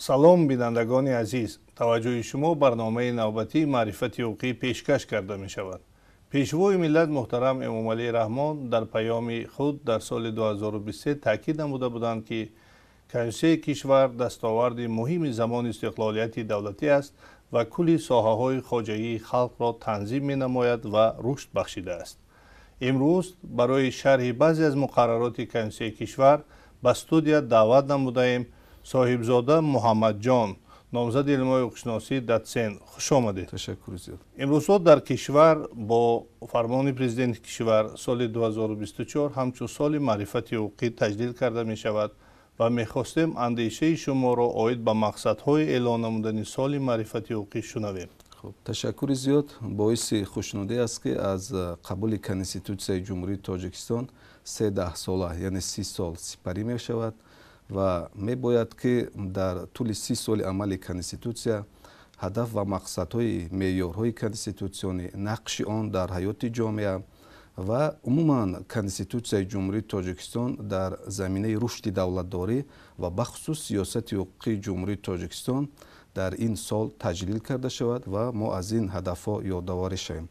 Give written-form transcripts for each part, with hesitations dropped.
Салом, бинандагони азиз. Таваҷҷӯҳи шумо барномаи навбатии маърифати ҳуқуқӣ пешкаш карда мешавад. Пешвои миллат муҳтарам Эмомалӣ Раҳмон дар паёми худ дар соли 2023 таъкид намуда буданд, ки Конститутсияи кишвар дастоварди муҳими замони истиқлолияти давлатӣ аст ва кулли соҳаҳои хоҷагии халқро танзим менамояд ва рушд бахшидааст. Имрӯз барои шарҳи баъзе аз муқаррароти Конститутсияи кишвар ба студия даъват намудаем Соҳибзода Муҳаммадҷон, номзади илмҳои ҳуқуқшиносӣ, дотсент. Хуш омадед. Ташаккури зиёд. Имрӯзҳо дар кишвар бо фармони президенти кишвар соли 2024 ҳамчун соли маърифати ҳуқуқӣ таҷлил карда мешавад ва мехостем андешаи шуморо оид ба мақсадҳои эълон намудани соли маърифати ҳуқуқӣ шунавем. Хуб, ташаккури зиёд. Боиси хушнудӣ аст, ки аз қабули Конститутсияи Ҷумҳурии Тоҷикистон се даҳсола, яъне 30 сол сипарӣ мешавад ва мебояд, ки дар тӯли 30 соли амали Конститутсия ҳадаф ва мақсадҳои меъёрҳои конститутсионӣ, нақши он дар ҳаёти ҷомеа ва умуман Конститутсияи Ҷумҳурии Тоҷикистон дар заминаи рушди давлатдорӣ ва бахусус сиёсати ҳуқуқии Ҷумҳурии Тоҷикистон дар ин сол таҷлил карда шавад ва мо аз ин ҳадафҳо ёдоварӣ шавем.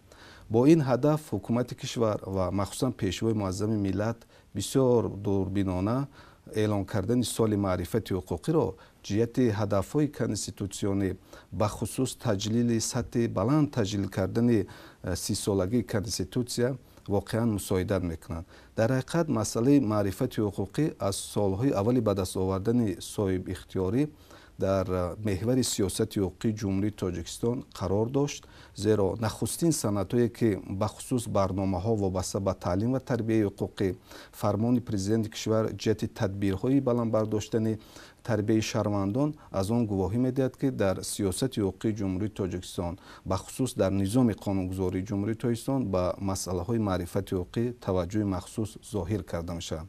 Бо ин ҳадаф ҳукумати кишвар ва махсусан Пешвои муаззами миллат бисёр дурбинона эълон кардани соли маърифати ҳуқуқиро ҷиҳати ҳадафҳои конститутсионӣ, бахусус таҷлили сатҳи баланд таҷлил кардани 30-солагии Конститутсия воқеан мусоидат мекунанд. Дар ҳақиқат, масъалаи маърифати ҳуқуқӣ аз солҳои аввали ба даст овардани соҳибихтиёрӣ дар меҳвари сиёсати ҳуқуқии Ҷумҳурии Тоҷикистон қарор дошт, зеро нахустин санадҳое, ки бахусус барномаҳо вобаста ба таълим ва тарбияи ҳуқуқӣ, фармони президенти кишвар ҷиҳати тадбирҳои баланд бардоштани тарбияи шаҳрвандон аз он гувоҳӣ медиҳад, ки дар сиёсати ҳуқуқии Ҷумҳурии Тоҷикистон, бахусус дар низоми қонунгузории Ҷумҳурии Тоҷикистон ба масъалаҳои маърифати ҳуқуқӣ таваҷҷӯҳи махсус зоҳир карда мешавад.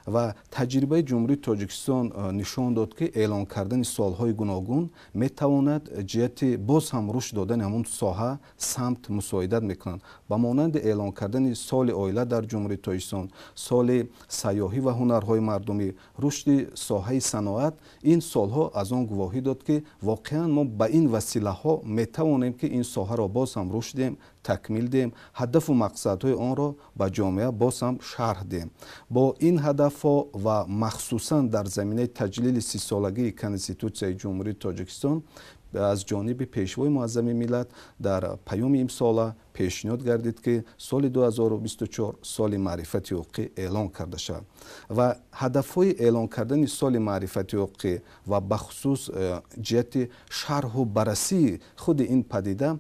Ва таҷрибаи Ҷумҳурии Тоҷикистон нишон дод, ки эълон кардани солҳои гуногун метавонад ҷиҳати боз ҳам рушд додани ҳамон соҳа, самт мусоидат мекунанд, ба монанди эълон кардани соли оила дар Ҷумҳурии Тоҷикистон, соли сайёҳӣ ва ҳунарҳои мардумӣ, рушди соҳаи саноат. Ин солҳо аз он гувоҳӣ дод, ки воқеан мо ба ин василаҳо метавонем, ки ин соҳаро боз ҳам рушд диҳем, такмил диҳем, ҳадафу мақсадҳои онро ба ҷомеа боз ҳам шарҳ диҳем. Бо ин ҳадафҳо ва махсусан дар заминаи таҷлили 30-солагии Конститутсияи Ҷумҳурии Тоҷикистон аз ҷониби Пешвои муаззами миллат дар паёми имсола пешниҳод гардид, ки соли 2024 соли маърифати ҳуқуқӣ эълон карда шавад. Ва ҳадафҳои эълон кардани соли маърифати ҳуқуқӣ ва бахусус ҷиҳати шарҳу баррасии худи ин падида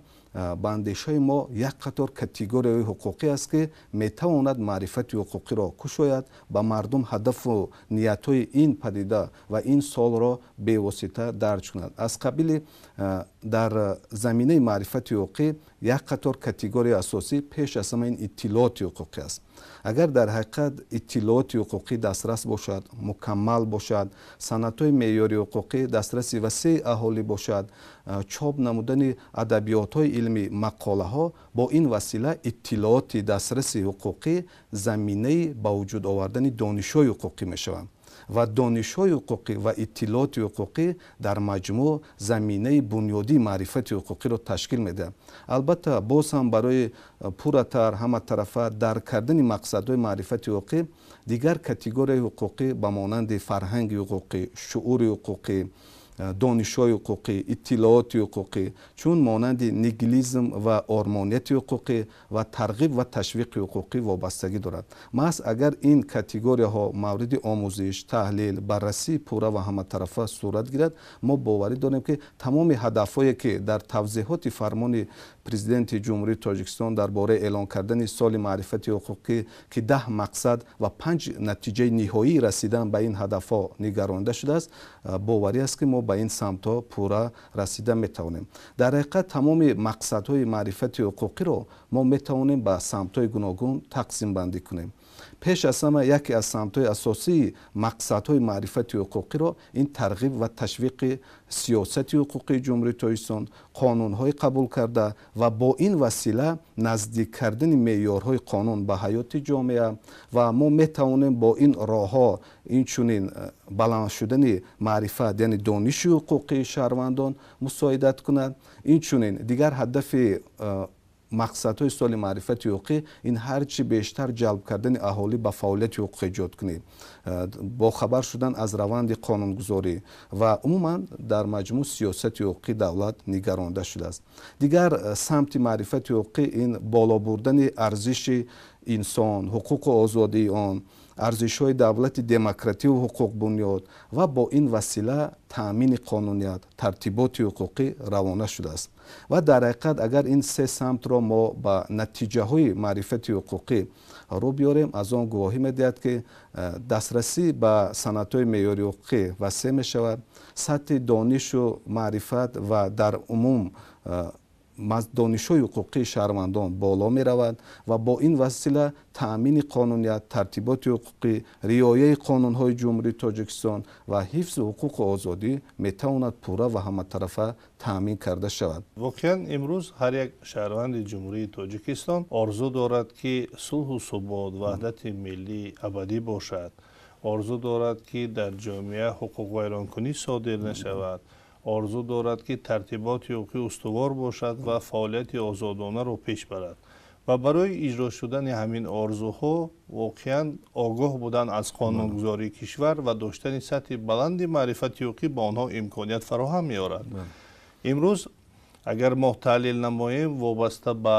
ба андешаи мо як қатор категорияҳои ҳуқуқӣ аст, ки метавонад маърифати ҳуқуқиро кушояд, ба мардум ҳадафу ниятҳои ин падида ва ин солро бевосита дарҷ кунад. Аз қабили дар заминаи маърифати ҳуқуқӣ як қатор категорияи асосӣ пеш аз ҳама ин иттилооти ҳуқуқӣ аст. Агар дар ҳақиқат иттилооти ҳуқуқӣ дастрас бошад, мукаммал бошад, санадҳои меъёри ҳуқуқӣ дастраси васеи аҳолӣ бошад, чоп намудани адабиётҳои илмӣ, мақолаҳо, бо ин васила иттилооти дастраси ҳуқуқӣ заминаи ба вуҷуд овардани донишҳои ҳуқуқӣ мешаванд ва донишҳои ҳуқуқӣ ва иттилооти ҳуқуқӣ дар маҷмӯъ заминаи бунёдии маърифати ҳуқуқиро ташкил медиҳад. Албатта, боз ҳам барои пурратар, ҳаматарафа дарк кардани мақсадҳои маърифати ҳуқуқӣ дигар категорияи ҳуқуқӣ ба монанди фарҳанги ҳуқуқӣ, шуури ҳуқуқӣ, донишҳои ҳуқуқӣ, иттилооти ҳуқуқӣ, чун монанди нигилизм ва ормонияти ҳуқуқӣ ва тарғиб ва ташвиқи ҳуқуқӣ вобастагӣ дорад. Маҳз агар ин категорияҳо мавриди омӯзиш, таҳлил, баррасии пурра ва ҳаматарафа сурат гирад, мо боварӣ дорем, ки тамоми ҳадафҳое, ки дар тавзеҳоти фармони президенти Ҷумҳурии Тоҷикистон дар бораи эълон кардани соли маърифати ҳуқуқӣ, ки 10 мақсад ва панҷ натиҷаи ниҳоии расидан ба ин ҳадафҳо нигаронида шудааст, боварӣ аст, ки мо ба ин самтҳо пурра расида метавонем. Дар ҳақиқат, тамоми мақсадҳои маърифати ҳуқуқиро мо метавонем ба самтҳои гуногун тақсимбандӣ кунем. Пеш аз ҳама яке аз самтҳои асосии мақсадҳои маърифати ҳуқуқиро ин тарғиб ва ташвиқи сиёсати ҳуқуқии Ҷумҳурии Тоҷикистон, қонунҳои қабул карда ва бо ин васила наздик кардани меъёрҳои қонун ба ҳаёти ҷомеа ва мо метавонем бо ин роҳҳо инчунин баланд шудани маърифат, яъне дониши ҳуқуқии шаҳрвандон мусоидат кунад. Инчунин дигар ҳадафи мақсадҳои соли маърифати ҳуқуқӣ ин ҳарчи бештар ҷалб кардани аҳолӣ ба фаъолияти ҳуқуқӣ эҷод кунед, бохабар шудан аз раванди қонунгузорӣ ва умуман дар маҷмӯъ сиёсати ҳуқуқии давлат нигаронда шудааст. Дигар самти маърифати ҳуқуқӣ ин боло бурдани арзиши инсон, ҳуқуқу озодии он, арзишҳои давлати демокративу ҳуқуқбунёд ва бо ин васила таъмини қонуният, тартиботи ҳуқуқӣ равона шудааст. Ва дар ҳақиқат агар ин се самтро мо ба натиҷаҳои маърифати ҳуқуқӣ рӯ биёрем, аз он гувоҳӣ медиҳад, ки дастрасӣ ба санадҳои меъёри ҳуқуқӣ васеъ мешавад, сатҳи донишу маърифат ва дар умум донишҳои ҳуқуқии шаҳрвандон боло меравад ва бо ин васила таъмини қонуният, тартиботи ҳуқуқӣ, риояи қонунҳои Ҷумҳурии Тоҷикистон ва ҳифзи ҳуқуқу озодӣ метавонад пурра ва ҳаматарафа таъмин карда шавад. Воқеан имрӯз ҳар як шаҳрванди Ҷумҳурии Тоҷикистон орзу дорад, ки сулҳу субот, ваҳдати миллӣ абадӣ бошад, орзу дорад, ки дар ҷомеа ҳуқуқвайронкунӣ содир нашавад, орзу дорад, ки тартиботи ҳуқуқӣ устувор бошад ва фаъолияти озодонаро пеш барад. Ва барои иҷро шудани ҳамин орзуҳо воқеан огоҳ будан аз қонунгузории кишвар ва доштани сатҳи баланди маърифати ҳуқуқӣ ба онҳо имконият фароҳам меорад. Имрӯз агар мо таҳлил намоем, вобаста ба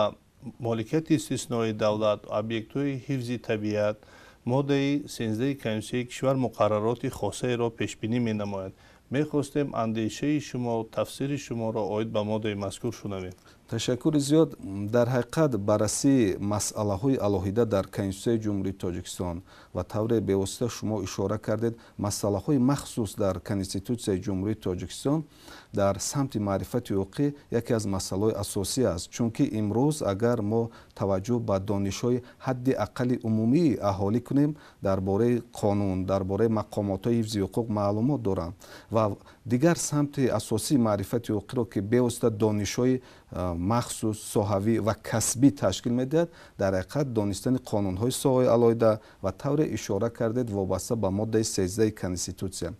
моликияти истисноии давлат, объектҳои ҳифзи табиат, моддаи 13 Конститутсияи кишвар муқаррароти хосаеро пешбинӣ менамояд. Мехостем андешаи шумо, тафсири шуморо оид ба моддаи мазкур шунавем. Ташаккури зиёд. Дар ҳақиқат баррасии масъалаҳои алоҳида дар Конститутсияи Ҷумҳурии Тоҷикистон ва тавре бевосита шумо ишора кардед, масъалаҳои махсус дар Конститутсияи Ҷумҳурии Тоҷикистон дар самти маърифати ҳуқуқӣ яке аз масъалаҳои асосӣ аст, чунки имрӯз агар мо таваҷҷӯҳ ба донишҳои ҳадди аққали умумии аҳолӣ кунем, дар бораи қонун, дар бораи мақомотҳои ҳифзи ҳуқуқ маълумот доранд ва дигар самти асосии маърифати ҳуқуқиро, ки бевосита донишҳои махсус, соҳавӣ ва касбӣ ташкил медиҳад, дар ҳақиқат донистани қонунҳои соҳаи алоҳида ва тавре ишора кардед вобаста ба моддаи 13 Конститутсия.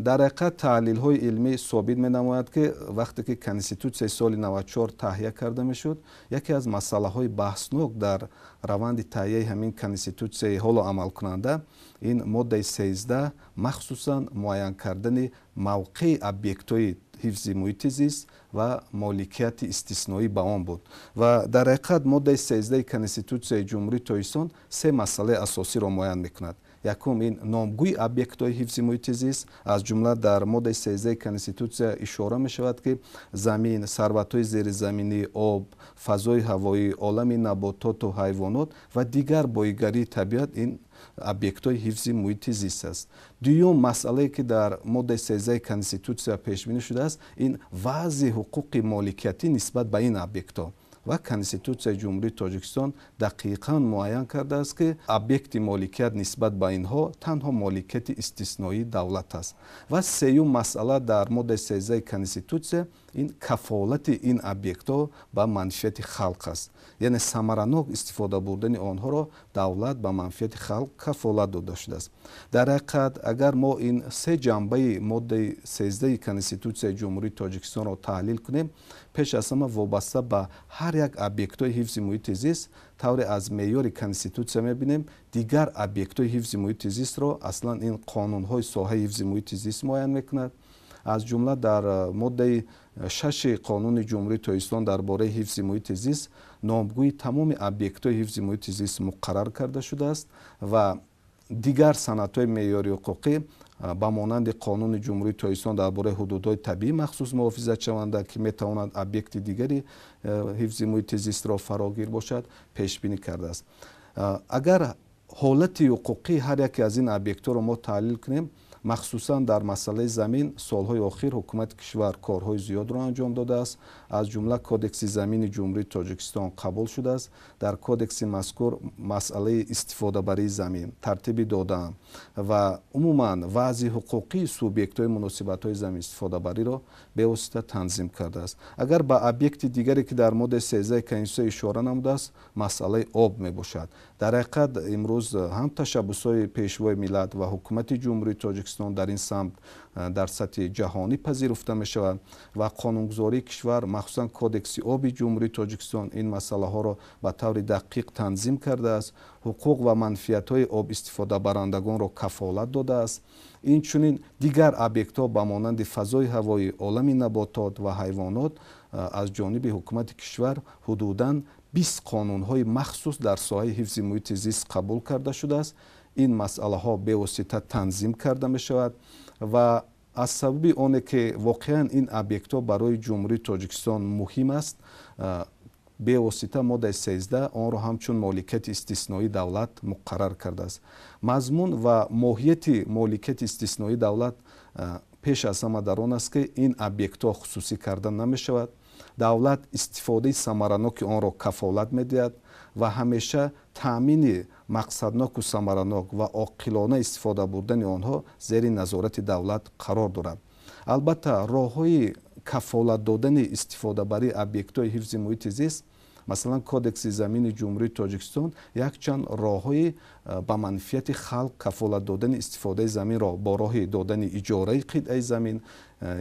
Дар ҳақиқат таҳлилҳои илмӣ собит менамояд, ки вақте ки Конститутсияи соли 94 таҳия карда мешуд, яке аз масъалаҳои баҳснок дар раванди таҳияи ҳамин Конститутсияи ҳоло амалкунанда ин моддаи 13, махсусан муайян кардани мавқеи объектҳои ҳифзи муҳити зист ва моликияти истисноӣ ба он буд. Ва дар ҳақиқат моддаи 13 Конститутсияи Ҷумҳурии Тоҷикистон се масъалаи асосиро муайян мекунад. Якум ин номгӯи объектҳои ҳифзи муҳити зист, аз ҷумла дар моддаи 13 Конститутсия ишора мешавад, ки замин, сарватҳои зеризаминӣ, об, фазои ҳавоӣ, олами набототу ҳайвонот ва дигар боигарии табиат ин объектҳои ҳифзи муҳити зист аст. Дуюм масъалае, ки дар моддаи 13 Конститутсия пешбинӣ шудааст, ин вазъи ҳуқуқи моликиятӣ нисбат ба ин объектҳо. Ва Конститутсияи Ҷумҳурии Тоҷикистон дақиқан муайян кардааст, ки объекти моликият нисбат ба инҳо танҳо моликияти истисноии давлат аст. Ва сеюм масъала дар моддаи 13 Конститутсия ин кафолати ин объектҳо ба манфиати халқ аст, яъне самаранок истифода бурдани онҳоро давлат ба манфиати халқ кафолат дода шудааст. Дар ҳақиқат агар мо ин се ҷанбаи моддаи 13 Конститутсияи Ҷумҳурии Тоҷикистонро таҳлил кунем, пеш аз ҳама вобаста ба ҳар як объектҳои ҳифзи муҳити зист, тавре аз меъёри Конститутсия мебинем, дигар объектҳои ҳифзи муҳити зистро аслан ин қонунҳои соҳаи ҳифзи муҳити зист муайян мекунад. Аз ҷумла дар моддаи 6 Қонуни Ҷумҳурии Тоҷикистон дар бораи ҳифзи муҳити зист номгӯи тамоми объектҳои ҳифзи муҳити зист муқаррар карда шудааст ва дигар санадҳои меъёри ҳуқуқӣ ба монанди Қонуни Ҷумҳурии Тоҷикистон дар бораи ҳудудҳои табиӣ махсус муҳофизатшаванда, ки метавонад объекти дигари ҳифзи муҳити зистро фарогир бошад, пешбинӣ кардааст. Агар ҳолати ҳуқуқии ҳар яке аз ин объектҳоро мо таҳлил кунем, Махсусан дар масъалаи замин солҳои охир ҳукумати кишвар корҳои зиёдро анҷом додааст. Аз ҷумла Кодекси замини Ҷумҳурии Тоҷикистон қабул шудааст. Дар кодекси мазкур масъалаи истифодабарии замин, тартиби додан ва умуман вазъи ҳуқуқии субъектҳои муносибатҳои замин истифодабариро бевосита танзим кардааст. Агар ба объекти дигаре, ки дар моддаи 13 Конститутсия ишора намудааст, масъалаи об мебошад. Дар ҳақиқат имрӯз ҳам ташаббусҳои Пешвои миллат ва ҳукумати Ҷумҳурии Тоҷикистон дар ин самт дар сатҳи ҷаҳонӣ пазируфта мешавад ва қонунгузории кишвар, махсусан Кодекси оби Ҷумҳурии Тоҷикистон, ин масъалаҳоро ба таври дақиқ танзим кардааст, ҳуқуқ ва манфиатҳои об истифодабарандагонро кафолат додааст. Инчунин дигар объектҳо ба монанди фазои ҳавоӣ, олами наботот ва ҳайвонот аз ҷониби ҳукумати кишвар ҳудудан 20 қонунҳои махсус дар соҳаи ҳифзи муҳити зист қабул карда шудааст. Ин масъалаҳо бевосита танзим карда мешавад ва аз сабаби оне ки воқеан ин объектҳо барои Ҷумҳурии Тоҷикистон муҳим аст, бевосита моддаи 13 онро ҳамчун моликияти истисноии давлат муқаррар кардааст. Мазмун ва моҳияти моликияти истисноии давлат пеш аз ҳама дар он аст, ки ин объектҳо хусусӣ карда намешавад. Давлат истифодаи самараноки онро кафолат медиҳад ва ҳамеша таъмини мақсадноку самаранок ва оқилона истифода бурдани онҳо зери назорати давлат қарор дорад. Албатта, роҳҳои кафолат додани истифодабарии объектҳои ҳифзи муҳити зист, масалан, Кодекси замини Ҷумҳурии Тоҷикистон якчанд роҳҳои ба манфиати халқ кафолат додани истифодаи заминро бо роҳи додани иҷораи қитъаи замин,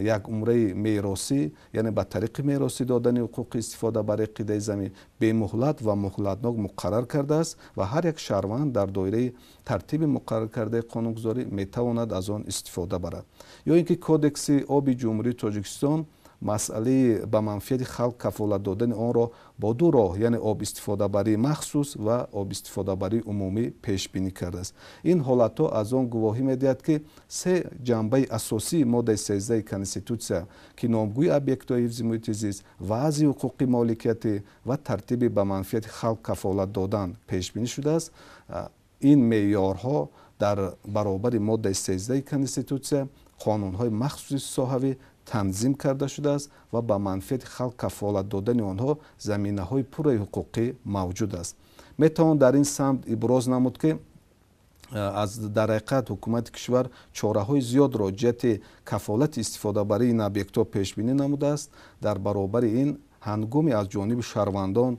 як умраи меросӣ, яъне ба тариқи меросӣ додани ҳуқуқи истифода барои қитъаи замин бемуҳлат ва муҳлатнок муқаррар кардааст ва ҳар як шаҳрванд дар доираи тартиби муқаррар кардаи қонунгузорӣ метавонад аз он истифода барад. Ё ин ки Кодекси оби Ҷумҳурии Тоҷикистон масъалаи ба манфиати халқ кафолат додани онро бо ду роҳ, яъне об истифодабарии махсус ва об истифодабарии умумӣ пешбинӣ кардааст. Ин ҳолатҳо аз он гувоҳӣ медиҳад, ки се ҷанбаи асосии моддаи 13 Конститутсия, ки номгӯи объектҳои ҳифзи муҳити зист, вазъи ҳуқуқи моликиятӣ ва тартиби ба манфиати халқ кафолат додан пешбинӣ шудааст, ин меъёрҳо дар баробари моддаи 13 Конститутсия қонунҳои махсуси соҳавӣ танзим карда шудааст ва ба манфиати халқ кафолат додани онҳо заминаҳои пурраи ҳуқуқӣ мавҷуд аст. Метавон дар ин самт иброз намуд, ки аз дар ҳақиқат ҳукумати кишвар чораҳои зиёдро ҷиҳати кафолати истифодабарии ин объектҳо пешбинӣ намудааст. Дар баробари ин, ҳангоми аз ҷониби шаҳрвандон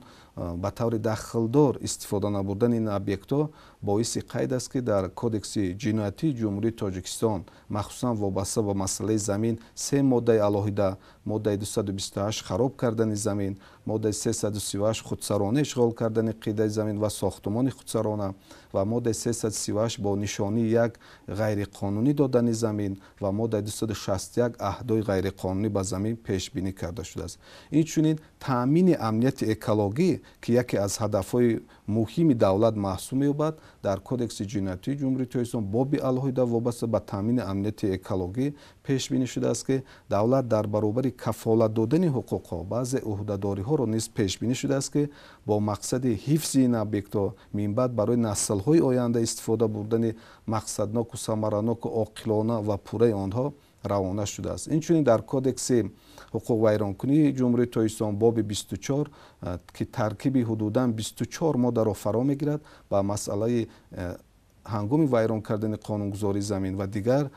ба таври дахлдор истифода набурдани ин объектҳо, боиси қайд аст, ки дар Кодекси ҷиноятии Ҷумҳурии Тоҷикистон, махсусан вобаста ба масъалаи замин, се моддаи алоҳида: моддаи 228 хароб кардани замин, моддаи 338 худсарона ишғол кардани қитъаи замин ва сохтумони худсарона ва моддаи 338 бо нишонии 1 ғайриқонунӣ додани замин ва моддаи 261 аҳдои ғайриқонунӣ ба замин пешбинӣ карда шудааст. Инчунин таъмини амнияти экологӣ, ки яке аз ҳадафҳои муҳими давлат маҳсуб меёбад, дар Кодекси ҷиноятии Ҷумҳурии Тоҷикистон боби алоҳида вобаста ба таъмини амнияти экологӣ пешбинӣ шудааст, ки давлат дар баробари кафолат додани ҳуқуқҳо баъзе ӯҳдадориҳоро низ пешбинӣ шудааст, ки бо мақсади ҳифзи ин объектҳо минбаъд барои наслҳои оянда истифода бурдани мақсадноку самараноку оқилона ва пурраи онҳо равона шудааст. Инчунин дар Кодекси ҳуқуқвайронкунии Ҷумҳурии Тоҷикистон боби 24, ки таркиби ҳудудан 24 моддаро фаро мегирад, ба масъалаи ҳангоми вайрон кардани қонунгузории замин ва дигар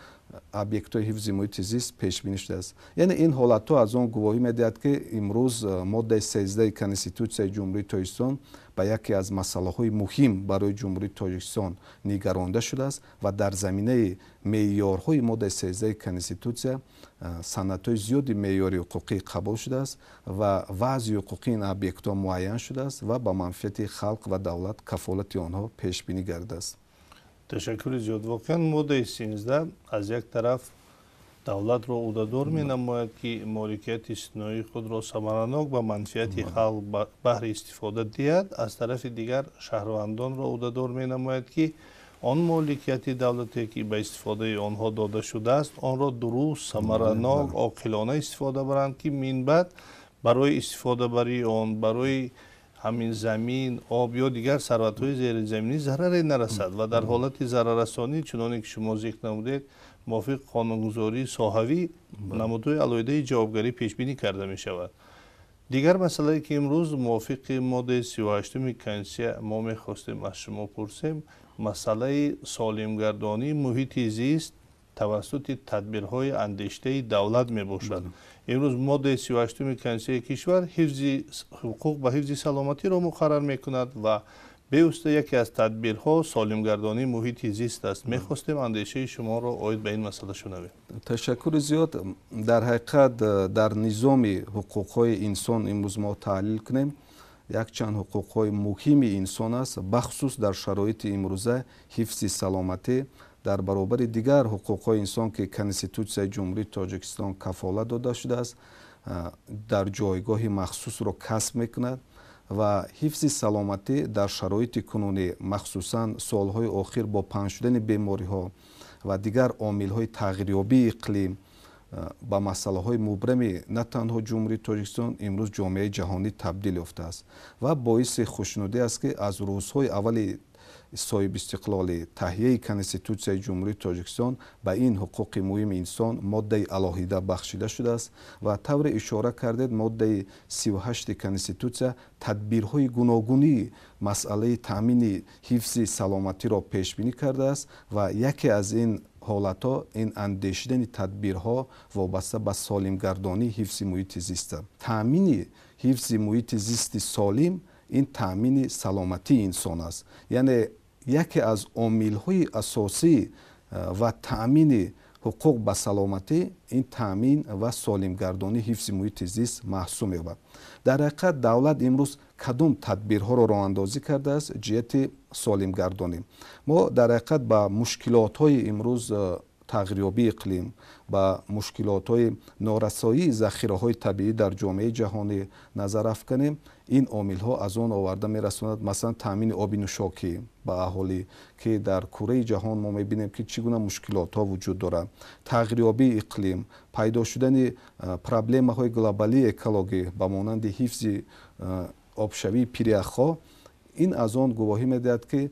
объектҳои ҳифзи муҳити зист пешбинӣ шудааст. Яъне ин ҳолатҳо аз он гувоҳӣ медиҳад, ки имрӯз моддаи 13 Конститутсияи Ҷумҳурии Тоҷикистон ба яке аз масъалаҳои муҳим барои Ҷумҳурии Тоҷикистон нигаронда шудааст ва дар заминаи меъёрҳои моддаи 13 Конститутсия санадҳои зиёди меъёри ҳуқуқӣ қабул шудааст ва вазъи ҳуқуқии ин объектҳо муайян шудааст ва ба манфиати халқ ва давлат кафолати онҳо пешбинӣ гардидааст. Ташаккури зиёд. Воқеан, моддаи 13 аз як тараф давлатро ӯҳдадор менамояд, ки моликияти истисноии худро самаранок ба манфиати халқ баҳри истифода диҳад, аз тарафи дигар шаҳрвандонро ӯҳдадор менамояд, ки он моликияти давлате, ки ба истифодаи онҳо дода шудааст, онро дуруст, самаранок, оқилона истифода баранд, ки минбаъд барои истифодабарии он, барои ҳамин замин, об ё дигар сарватҳои зеризаминӣ зараре нарасад ва дар ҳолати зараррасонӣ, чуноне ки шумо зикр намудед, Мувофиқи қонунгузории соҳавӣ намудҳои алоҳидаи ҷавобгарӣ пешбинӣ карда мешавад. Дигар масъалае, ки имрӯз мувофиқи моддаи 38-уми Конститутсия мо мехостем аз шумо пурсем, масъалаи солимгардонии муҳити зист тавассути тадбирҳои андешидаи давлат мебошад. Имрӯз моддаи 38-уми Конститутсияи кишвар ҳифзи ҳуқуқ ба ҳифзи саломатиро муқаррар мекунад ва бевосита яке аз тадбирҳо солимгардонии муҳити зист аст. Мехостем андешаи шуморо оид ба ин масъала шунавем. Ташаккури зиёд. Дар ҳақиқат, дар низоми ҳуқуқҳои инсон имрӯз мо таҳлил кунем, якчанд ҳуқуқҳои муҳими инсон аст, бахусус дар шароити имрӯза ҳифзи саломатӣ дар баробари дигар ҳуқуқҳои инсон, ки Конститутсияи Ҷумҳурии Тоҷикистон кафолат дода шудааст, дар ҷойгоҳи махсусро касб мекунад. Ва ҳифзи саломатӣ дар шароити кунунӣ, махсусан солҳои охир бо паҳн шудани бемориҳо ва дигар омилҳои тағйирёбии иқлим, ба масъалаҳои мубрами на танҳо Ҷумҳурии Тоҷикистон, имрӯз ҷомеаи ҷаҳонӣ табдил ёфтааст. Ва боиси хушнудӣ аст, ки аз рӯзҳои аввали соҳибистиқлолӣ, таҳияи Конститутсияи Ҷумҳурии Тоҷикистон ба ин ҳуқуқи муҳими инсон моддаи алоҳида бахшида шудааст. Ва тавре ишора кардед, моддаи 38-и Конститутсия тадбирҳои гуногунии масъалаи таъмини ҳифзи саломатиро пешбинӣ кардааст ва яке аз ин ҳолатҳо ин андешидани тадбирҳо вобаста ба солимгардонии ҳифзи муҳити зист. Таъмини ҳифзи муҳити зисти солим ин таъмини саломатии инсон аст, яъне яке аз омилҳои асосӣ ва таъмини ҳуқуқ ба саломатӣ ин таъмин ва солимгардонии ҳифзи муҳити зист маҳсуб меёбад. Дар ҳақиқат, давлат имрӯз кадом тадбирҳоро роҳандозӣ кардааст ҷиҳати солимгардонӣ? Мо дар ҳақиқат ба мушкилотҳои имрӯз тағйирёбии иқлим, ба мушкилотҳои норасоии захираҳои табиӣ дар ҷомеаи ҷаҳонӣ назар афканем, ин омилҳо аз он оварда мерасонад, масалан, таъмини оби нӯшокӣ ба аҳолӣ, ки дар кураи ҷаҳон мо мебинем, ки чӣ гуна мушкилотҳо вуҷуд дорад, тағйирёбии иқлим, пайдо шудани проблемаҳои глобалии экологӣ ба монанди ҳифзи обшавии пиряхҳо. Ин аз он гувоҳӣ медиҳад, ки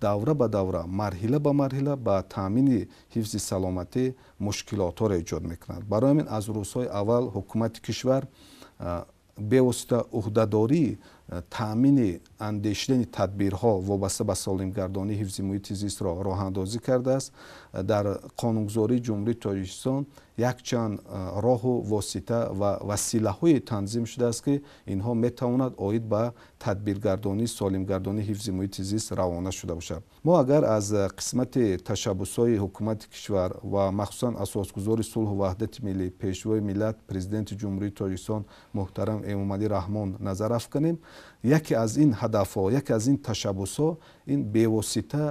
давра ба давра, марҳила ба марҳила ба таъмини ҳифзи саломатӣ мушкилотҳоро эҷод мекунад. Барои ҳамин аз рӯзҳои аввал ҳукумати кишвар бевосита ӯҳдадории таъмини андешидани тадбирҳо вобаста ба солимгардонии ҳифзи муҳити зистро роҳандозӣ кардааст. Дар қонунгузории Ҷумҳурии Тоҷикистон якчанд роҳу восита ва василаҳое танзим шудааст, ки инҳо метавонад оид ба тадбиргардонӣ, солимгардонии ҳифзи муҳити зист равона шуда бошад. Мо агар аз қисмати ташаббусҳои ҳукумати кишвар ва махсусан асосгузори сулҳу ваҳдати миллӣ, Пешвои миллат, Президенти Ҷумҳурии Тоҷикистон муҳтарам Эмомалӣ Раҳмон назар афканем, яке аз ин ҳадафҳо, яке аз ин ташаббусҳо ин бевосита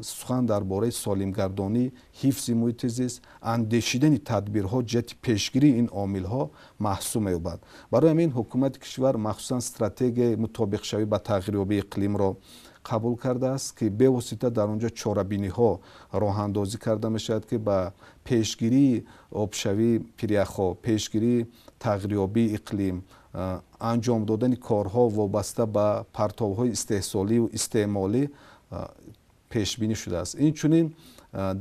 сухан дар бораи солимгардонӣ ҳифзи муҳити зист, андешидани тадбирҳо ҷиҳати пешгирии ин омилҳо маҳсуб меёбад. Барои ҳамин ҳукумати кишвар махсусан стратегияи мутобиқшавӣ ба тағйирёбии иқлимро қабул кардааст, ки бевосита дар он ҷо чорабиниҳо роҳандозӣ карда мешавад, ки ба пешгирии обшавии пиряхҳо, пешгирии тағйирёбии иқлим, анҷом додани корҳо вобаста ба партовҳои истеҳсолию истеъмолӣ пешбинӣ шудааст. Инчунин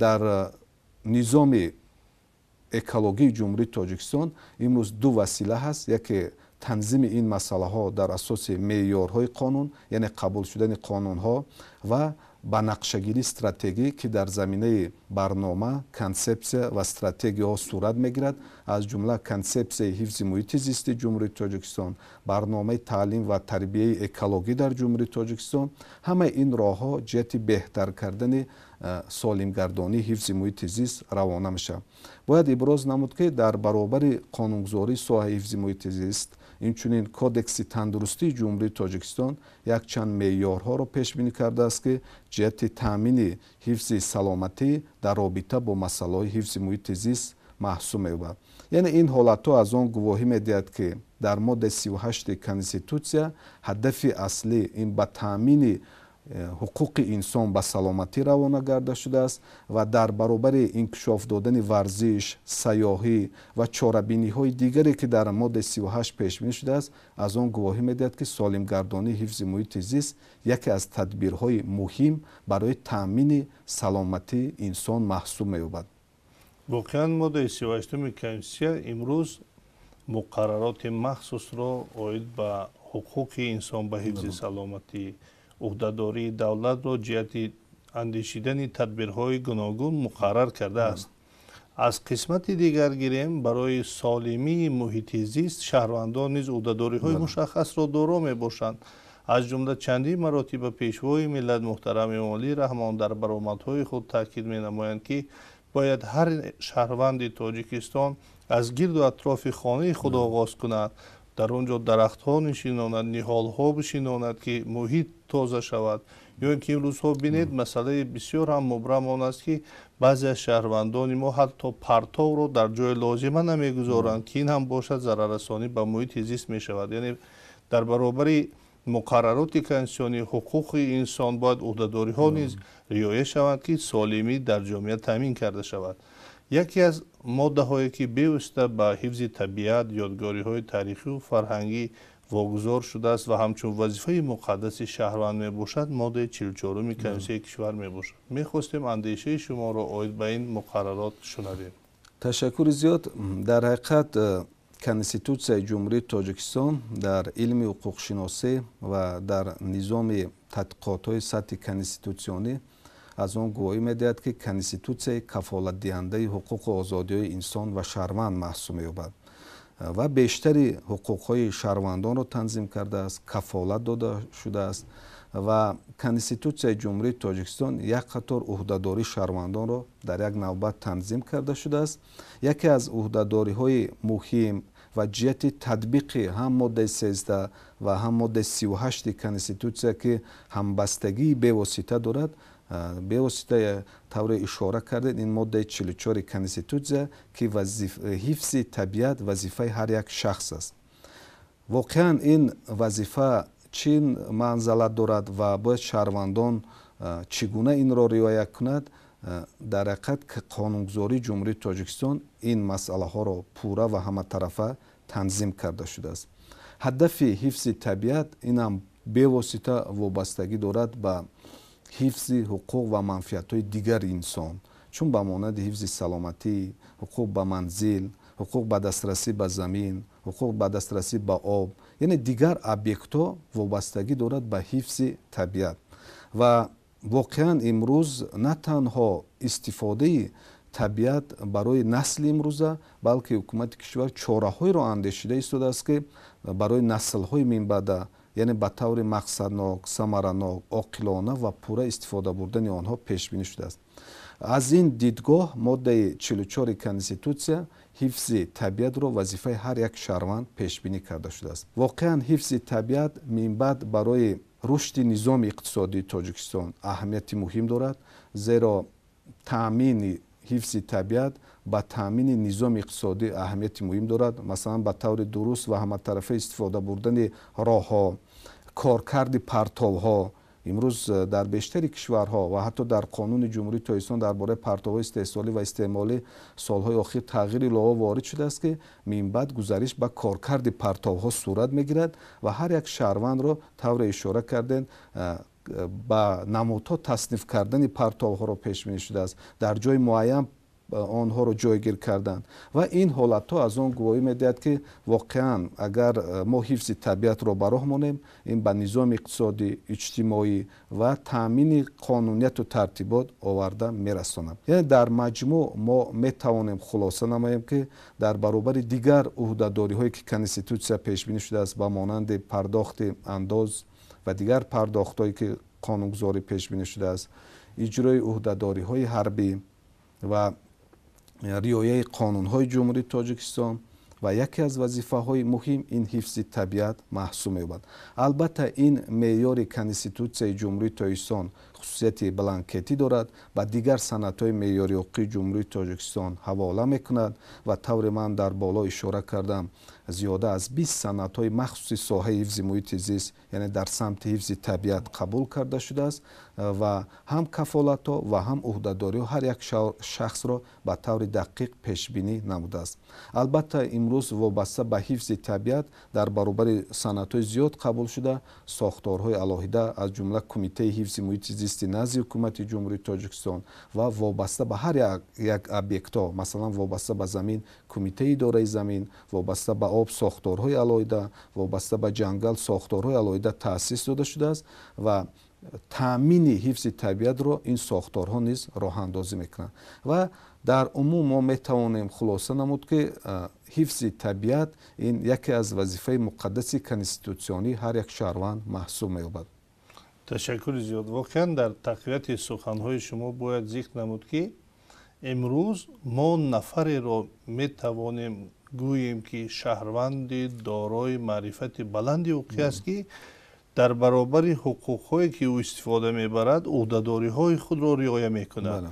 дар низоми экологии Ҷумҳурии Тоҷикистон имрӯз ду васила ҳаст: яке танзими ин масъалаҳо дар асоси меъёрҳои қонун, яъне қабул шудани қонунҳо, ва ба нақшагирии стратегӣ, ки дар заминаи барнома, консепсия ва стратегияҳо сурат мегирад, аз ҷумла консепсияи ҳифзи муҳити зисти Ҷумҳурии Тоҷикистон, барномаи таълим ва тарбияи экологӣ дар Ҷумҳурии Тоҷикистон. Ҳамаи ин роҳҳо ҷиҳати беҳтар кардани солимгардонии ҳифзи муҳити зист равона мешавад. Бояд иброз намуд, ки дар баробари қонунгузории соҳаи ҳифзи муҳити зист, инчунин Кодекси тандурустии Ҷумҳурии Тоҷикистон якчанд меъёрҳоро пешбинӣ кардааст, ки ҷиҳати таъмини ҳифзи саломатӣ дар робита бо масъалаҳои ҳифзи муҳити зист маҳсуб меёбад. Яъне ин ҳолатҳо аз он гувоҳӣ медиҳад, ки дар моддаи 38-и Конститутсия ҳадафи аслӣ ин ба таъмини ҳуқуқи инсон ба саломатӣ равона гарда шудааст ва дар баробари инкишоф додани варзиш, сайёҳӣ ва чорабиниҳои дигаре, ки дар моддаи 38 пешбинӣ шудааст, аз он гувоҳӣ медиҳад, ки солимгардонии ҳифзи муҳити зист яке аз тадбирҳои муҳим барои таъмини саломатии инсон маҳсуб меёбад. Воқеан, моддаи 38-уми Конститутсия имрӯз муқаррароти махсусро оид ба ҳуқуқи инсон ба ҳифзи саломатӣ, ӯҳдадории давлатро ҷиҳати андешидани тадбирҳои гуногун муқаррар кардааст. Аз қисмати дигар гирем, барои солимии муҳити зист шаҳрвандон низ ӯҳдадориҳои мушаххасро доро мебошанд. Аз ҷумла чандин маротиба Пешвои миллат муҳтарам Эмомалӣ Раҳмон дар баромадҳои худ таъкид менамоянд, ки бояд ҳар шаҳрванди Тоҷикистон аз гирду атрофи хонаи худ оғоз кунад, дар он ҷо дарахтҳо нишинонад, ниҳолҳо бишинонад, ки муҳит тоза шавад. Ё ин ки имрӯзҳо бинед, масъалаи бисёр ҳам мубрам он аст, ки баъзе аз шаҳрвандони мо ҳатто партовро дар ҷои лозима намегузоранд, ки ин ҳам бошад зараррасонӣ ба муҳити зист мешавад. Яъне дар баробари муқаррароти конститутсионӣ, ҳуқуқи инсон бояд ӯҳдадориҳо низ риоя шаванд, ки солимӣ дар ҷомеа таъмин карда шавад. Яке аз моддаҳое, ки бевосита ба ҳифзи табиат, ёдгориҳои таърихию фарҳангӣ вогузор шудааст ва ҳамчун вазифаи муқаддаси шаҳрванд мебошад, моддаи 44-уми Конститутсияи кишвар мебошад. Мехостем андешаи шуморо оид ба ин муқаррарот шунавем. Ташаккури зиёд. Дар ҳақиқат, Конститутсияи Ҷумҳурии Тоҷикистон дар илми ҳуқуқшиносӣ ва дар низоми тадқиқотҳои сатҳи конститутсионӣ аз он гувоҳӣ медиҳад, ки Конститутсияи кафолатдиҳандаи ҳуқуқу озодиҳои инсон ва шаҳрванд маҳсуб меёбад ва бештари ҳуқуқҳои шаҳрвандонро танзим кардааст, кафолат дода шудааст. Ва Конститутсияи Ҷумҳурии Тоҷикистон як қатор ӯҳдадории шаҳрвандонро дар як навбат танзим карда шудааст. Яке аз ӯҳдадориҳои муҳим ва ҷиҳати татбиқи ҳам моддаи 13 ва ҳам моддаи 38-и Конститутсия, ки ҳамбастагии бевосита дорад, бевосита тавре ишора кардед, ин моддаи 44-и Конститутсия, ки ҳифзи табиат вазифаи ҳар як шахс аст. Воқеан, ин вазифа чӣ манзалат дорад ва бояд шаҳрвандон чӣ гуна инро риоя кунад? Дар ҳақиқат, қонунгузории Ҷумҳурии Тоҷикистон ин масъалаҳоро пурра ва ҳаматарафа танзим карда шудааст. Ҳадафи ҳифзи табиат инам бевосита вобастагӣ дорад ба ҳифзи ҳуқуқ ва манфиатҳои дигари инсон, чун ба монанди ҳифзи саломатӣ, ҳуқуқ ба манзил, ҳуқуқ ба дастрасӣ ба замин, ҳуқуқ ба дастрасӣ ба об, яъне дигар объектҳо вобастагӣ дорад ба ҳифзи табиат. Ва воқеан, имрӯз на танҳо истифодаи табиат барои насли имрӯза, балки ҳукумати кишвар чораҳоеро андешида истодааст, ки барои наслҳои минбаъда, яъне ба таври мақсаднок, самаранок, оқилона ва пурра истифода бурдани онҳо пешбинӣ шудааст. Аз ин дидгоҳ моддаи 44-и Конститутсия ҳифзи табиатро вазифаи ҳар як шаҳрванд пешбинӣ карда шудааст. Воқеан, ҳифзи табиат минбаъд барои рушди низоми иқтисодии Тоҷикистон аҳамияти муҳим дорад, зеро таъмини ҳифзи табиат ба таъмини низоми иқтисодӣ аҳамияти муҳим дорад. Масалан, ба таври дуруст ва ҳаматарафа истифода бурдани роҳҳо, коркарди партовҳо. Имрӯз дар бештари кишварҳо ва ҳатто дар Қонуни Ҷумҳурии Тоҷикистон дар бораи партовҳои истеҳсолӣ ва истеъмолӣ солҳои охир тағйири илова ворид шудааст, ки минбаъд гузариш ба коркарди партовҳо сурат мегирад ва ҳар як шаҳрвандро, тавре ишора кардем, ба намудҳо тасниф кардани партовҳоро пешбинӣ шудааст, дар ҷои муайян онҳоро ҷойгир карданд. Ва ин ҳолатҳо аз он гувоҳӣ медиҳад, ки воқеан, агар мо ҳифзи табиатро ба роҳ монем, ин ба низоми иқтисодӣ, иҷтимоӣ ва таъмини қонунияту тартибот оварда мерасонад. Яъне дар маҷмӯъ мо метавонем хулоса намоем, ки дар баробари дигар ӯҳдадориҳое, ки Конститутсия пешбинӣ шудааст, ба монанди пардохти андоз ва дигар пардохтҳое, ки қонунгузорӣ пешбинӣ шудааст, иҷрои ӯҳдадориҳои ҳарбӣ ва риояи қонунҳои Ҷумҳурии Тоҷикистон, ва яке аз вазифаҳои муҳим ин ҳифзи табиат маҳсуб меёбад. Албатта, ин меъёри Конститутсияи Ҷумҳурии Тоҷикистон хусусияти бланкетӣ дорад, ба дигар санадҳои меъёри ҳуқуқии Ҷумҳурии Тоҷикистон ҳавола мекунад ва тавре ман дар боло ишора кардам, Зиёда аз 20 санадҳои махсуси соҳаи ҳифзи муҳити зист, яъне дар самти ҳифзи табиат қабул карда шудааст ва ҳам кафолатҳо ва ҳам ӯҳдадориҳо ҳар як шахсро ба таври дақиқ пешбинӣ намудааст. Албатта, имрӯз вобаста ба ҳифзи табиат дар баробари санадҳои зиёд қабул шуда, сохторҳои алоҳида, аз ҷумла Кумитаи ҳифзи муҳити зисти назди Ҳукумати Ҷумҳурии Тоҷикистон ва вобаста ба ҳар як объектҳо, масалан, вобаста ба замин Кумитаи идораи замин, вобаста ба об сохторҳои алоҳида, вобаста ба ҷангал сохторҳои алоҳида таъсис дода шудааст ва таъмини ҳифзи табиатро ин сохторҳо низ роҳандозӣ мекунанд. Ва дар умум мо метавонем хулоса намуд, ки ҳифзи табиат ин яке аз вазифаи муқаддаси конститутсионии ҳар як шаҳрванд маҳсуб меёбад. Ташаккури зиёд. Воқеан, дар тақвияти суханҳои шумо бояд зикр намуд, ки имрӯз мо нафареро метавонем гӯем, ки шаҳрванди дорои маърифати баланди ҳуқуқӣ аст, ки дар баробари ҳуқуқҳое, ки ӯ истифода мебарад, ӯҳдадориҳои худро риоя мекунад.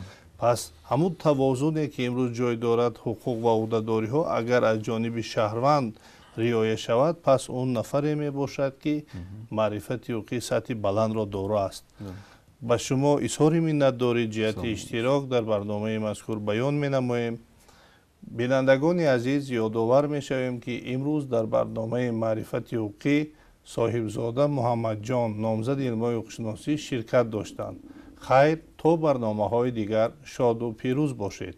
Пас ҳамун тавозуне, ки имрӯз ҷой дорад, ҳуқуқ ва ӯҳдадориҳо, агар аз ҷониби шаҳрванд риоя шавад, пас он нафаре мебошад, ки маърифати ҳуқуқии сатҳи баландро доро аст. Ба шумо изҳори миннатдорӣ ҷиҳати иштирок дар барномаи мазкур баён менамоем. Бинандагони азиз, ёдовар мешавем, ки имрӯз дар барномаи маърифати ҳуқуқӣ Соҳибзода Муҳаммадҷон, номзади илмҳои ҳуқуқшиносӣ, ширкат доштанд. Хайр, то барномаҳои дигар шоду пирӯз бошед.